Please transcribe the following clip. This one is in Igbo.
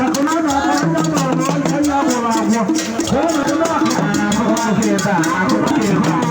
Aka kụrụ na aka onye gwọrọ onye gwọrọ agwọ. Kụrụ na aka. Akụkọ ebe a, akụkọ ebe a.